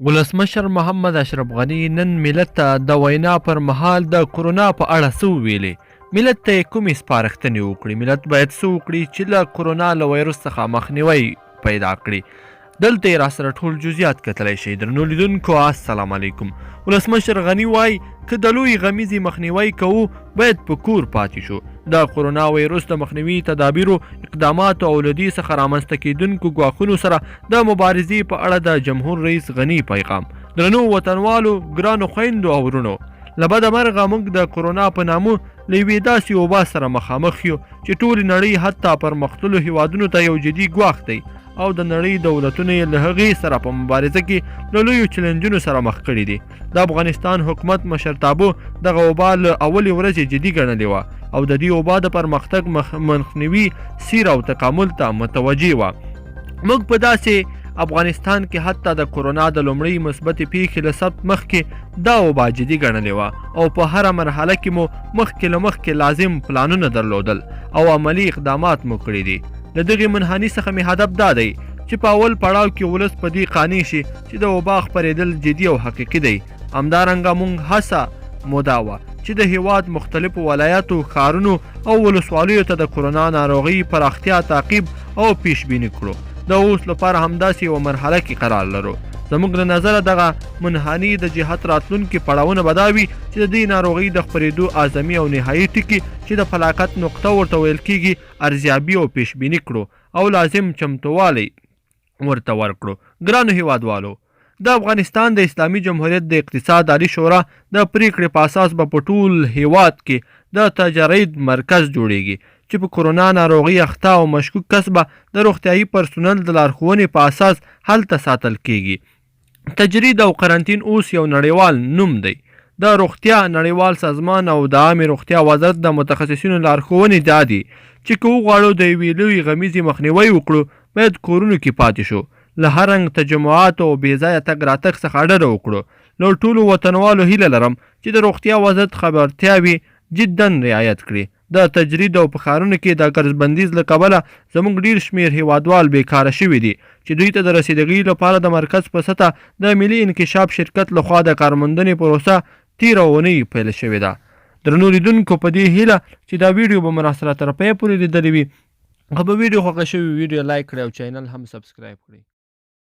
ولسمشر محمد اشرف غني نن ملت ته د وینا پر مهال د کرونا په اړه څه وویلې؟ ملت ته یې کومې سپارښتنې وکړي؟ ملت باید څه وکړي چې له کرونا له ویروس څخه مخنیوی پیدا کړي؟ دلته یې راسره ټول جزئیات کتلی شئ. درنو لیدونکو السلام علیکم. ولسمشر غني وایي که د لوی غمیزې مخنیوی کوو باید په کور پاتې شو. د کرونا ویروس د مخنیوي تدابیرو، اقداماتو او له دې څخه رامنځته کېدونکو ګواښونو سره د مبارزې په اړه د جمهور رئیس غني پیغام. درنو وطنوالو، ګرانو خویندو او وروڼو، له بده مرغه موږ د کرونا په نامه له یوې داسې وبا سره مخامخ یو چې ټولې نړۍ حتی پرمختللو هیوادونو ته یو جدي ګواښ دی او د نړۍ دولتونه یې له هغې سره په مبارزه کې له لویو چلنجونو سره مخ کړي دي. د افغانستان حکومت مشرتابه دغه وبا له اولې ورځې جدي ګڼلې وه او د دې وبا د پرمختګ مخنیوي سیر او تکامل ته متوجه وه. موږ په داسې افغانستان کې حتی د کرونا د لومړۍ مثبتې پیښې له ثبت مخکې دا وبا جدي ګڼلې وه او په هره مرحله کې مو مخکې له مخکې لازم پلانونه درلودل او عملي اقدامات مو کړي دي. له دغې منحني څخه مې هدف دا دی چې په اول پړاو کې ولس په دې قانع شي چې د وبا خپرېدل جدي او حقیقي دی. همدارنګه مونږ هڅه مو دا وه چې د هیواد مختلفو ولایاتو، ښارونو او ولسوالیو ته د کرونا ناروغۍ پراختیا تعقیب او پیش بیني کړو. د اوس لپاره همداسې یوه مرحله کې قرار لرو. زموږ له نظره دغه منحني د جهت راتلونکي پړاوونه به دا وي چې د دې ناروغۍ د خپرېدو اعظمي او نهایي ټکي چې د فلاکت نقطه ورته ویل کېږي ارزیابي او پیش بیني کړو او لازم چمتووالی ورته ورکړو. ګرانو هیوادوالو! د افغانستان د اسلامي جمهوریت د اقتصاد عالي شورا د پریکړې په اساس به په ټول هیواد کې د تجرید مرکز جوړیږي چې په کرونا ناروغي اخته او مشکوک کس به د روغتیايي پرسونل د لارښوونې په اساس هلته ساتل کیږي. تجرید او قرنطین اوس یو نړیوال نوم دی. د روغتیا نړیوال سازمان او د عامې روغتیا وزارت د متخصصینو لارښوونې دا دي چې که وغواړو د یوې لویې غمیزې مخنیوی وکړو باید کورونو کې پاتې شو، له هر رنګ تجمعاتو او بې ځایه تګ راتګ څخه ډډه وکړو. له ټولو وطنوالو هیله لرم چې د روغتیا وزارت خبرتیاوې جداً رعایت کړي. د تجرید او په ښارونو کې د ګرځبندیز له کبله زموږ ډیر شمیر هیوادوال بې کاره شوي دي چې دوی ته د رسیدګۍ لپاره د مرکز په سطح د ملي انکشاف شرکت لخوا د کارموندنې پروسه تیره اوونۍ پیل شوې ده. درنو لیدونکو په دې هیله چې دا ویډیو به مو راسره تر پایه پورې لیدلې وي. که به ویډیو خوښه شوې ویډیو لایک کړئ او چینل هم سبسکرایب کړئ.